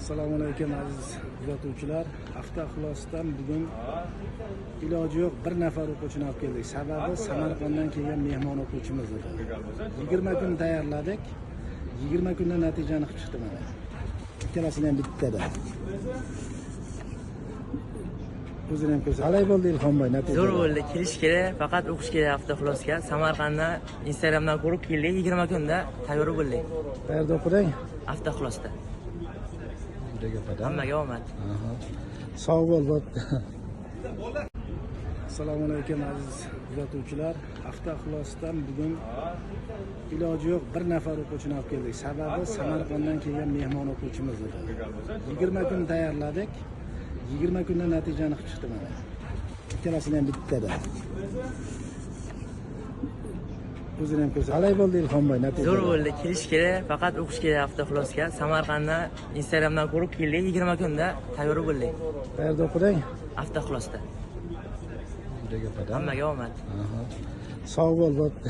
Assalomu alaykum aziz kuzatuvchilar. Hafta xulosasidan bugun iloji yo'q bir nafar o'quvchini olib keldik. Sababi Samarqanddan kelgan mehmon o'quvchimiz edi. 20 kun tayyorladik. 20 kunda natijani qilib chiqdi mana. Ikkalasini ham bittada. O'zini ham ko'rsa. Qalay bo'ldi Ilhomboy natija? Zo'r bo'ldi, kelish kerak, faqat o'qish kerak hafta xulosga. Samarqanddan Instagramdan ko'rib keldik, 20 kunda tayyor bo'ldik. Qayerda o'qiding? Hafta xulosda. Hammaga omad. Sog' bo'l, bo'pti. Assalomu alaykum aziz kuzatuvchilar. Hafta xulosasidan bugun iloji yo'q bir nafar o'quvchini olib keldik. Sababi Samarqanddan kelgan mehmon o'quvchimiz edi. 20 kun tayyorladik. 20 kunda natijani qilib chiqdi mana. Ikkalasini ham bittada. O'zini ham ko'rsa. Qalay bo'ldi Ilhomboy natija? Zo'r bo'ldi, kelish kerak, faqat o'qish kerak hafta xulosga. Samarqanddan Instagramdan ko'rib keldik, 20 kunda tayyor bo'ldik. Qayerda o'qiding? Hafta xulosda. Hammaga omad. Sog' bo'l, bo'pti.